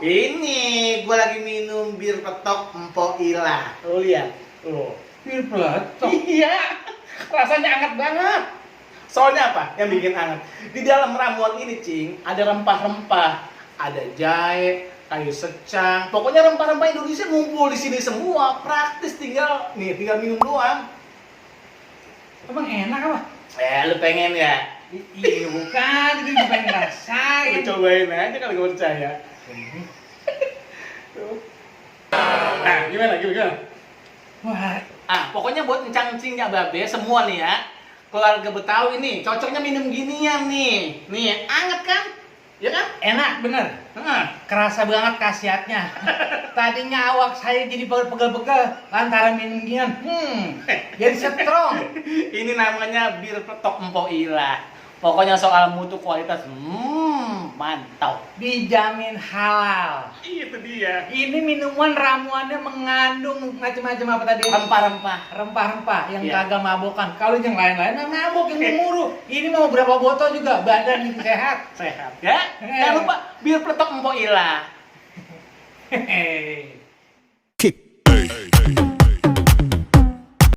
Ini gua lagi minum bir petok Empok Ila. Tuh lihat. Tuh. Bir peletok. Iya. Rasanya hangat banget. Soalnya apa? Yang bikin hangat. Di dalam ramuan ini, Cing, ada rempah-rempah. Ada jahe, kayu secang. Pokoknya rempah-rempah Indonesia ngumpul di sini semua. Praktis tinggal minum doang. Emang enak apa? Lu pengen ya? Iya bukan, itu juga pengen Lu ngerasain. cobain aja kalau gak percaya. Tuh. Nah, gimana? Wah, Pokoknya buat encang-encingnya babe semua nih ya. Keluarga Betawi nih, cocoknya minum ginian nih. Nih, anget kan? Ya kan? enak bener. Kerasa banget khasiatnya. Tadinya awak saya jadi pegel-pegel lantaran minum ginian. Jadi strong. Ini namanya bir petok Empok Ila. Pokoknya soal mutu kualitas, mantap. Dijamin halal. Itu dia. Ini minuman ramuannya mengandung macam-macam apa tadi? Rempah-rempah. Rempah-rempah yang Iya. kagak mabokan. Kalau yang lain-lain yang mabok, yang gemuruh. Ini mau berapa botol juga badan ini sehat. Sehat ya. Jangan lupa bir petok Empok Ila. Hehehe.